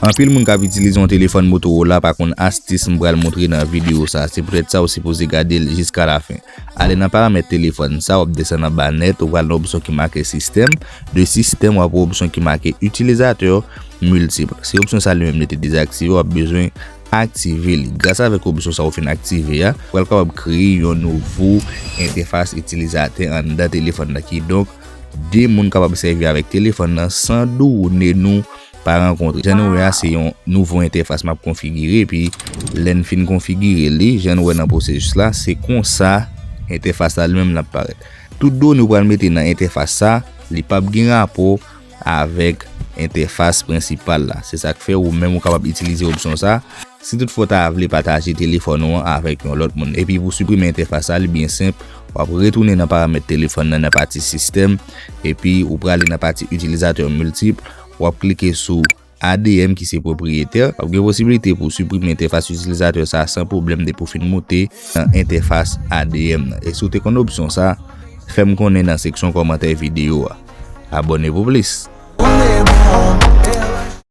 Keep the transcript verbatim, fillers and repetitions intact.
Anpil moun k ap itilize yon telefòn Motorola pa konn astis m pral montre nan videyo sa. Se poutèt sa ou sipoze gade l jiska lafen. Ale nan paramèt telefòn sa, w ap desann anba nèt, ou pral nan opsyon ki make sistèm. De sistèm, w ap wè opsyon ki make itilizatè miltip. Se opsyon sa li menm li te dezaktive, w ap bezwen aktive li. Gras avèk opsyon sa ou fin aktive a, w pral kapab kreye yon nouvo entèfas itilizatè anndan telefòn nan. Kidonk, de moun kapab sèvi avèk telefòn nan san doune nou pa rankontre. Jan nou wè a, se yon nouvo entèfas m ap konfigire, epi lè n fin konfigire li, jan nou wè nan pwosesis la, se konsa entèfas la li menm l ap parèt. Tout done ou pral mete nan entèfas sa, li p ap gen rapò avèk entèfas prensipal la. Se sa k fè ou menm ou kapab itilize opsyon sa. Si toutfwa w ta vle pataje telefòn ou an avèk yon lòt moun. Epi pou siprime entèfas sa, li byen senp. W ap retounen nan paramèt telefòn nan, nan pati sistèm. Epi ou prale nan pati itilizatè miltip. W ap klike sou A D M ki se pwopriyetè. W ap gen posibilite pou w siprime entèfas itilizatè sa san pwoblèm depi w fin moute nan entèfas A D M nan. E si w te konn opsyon sa, fè m konnen nan seksyon kòmantè videyo a. Abòne pou plis.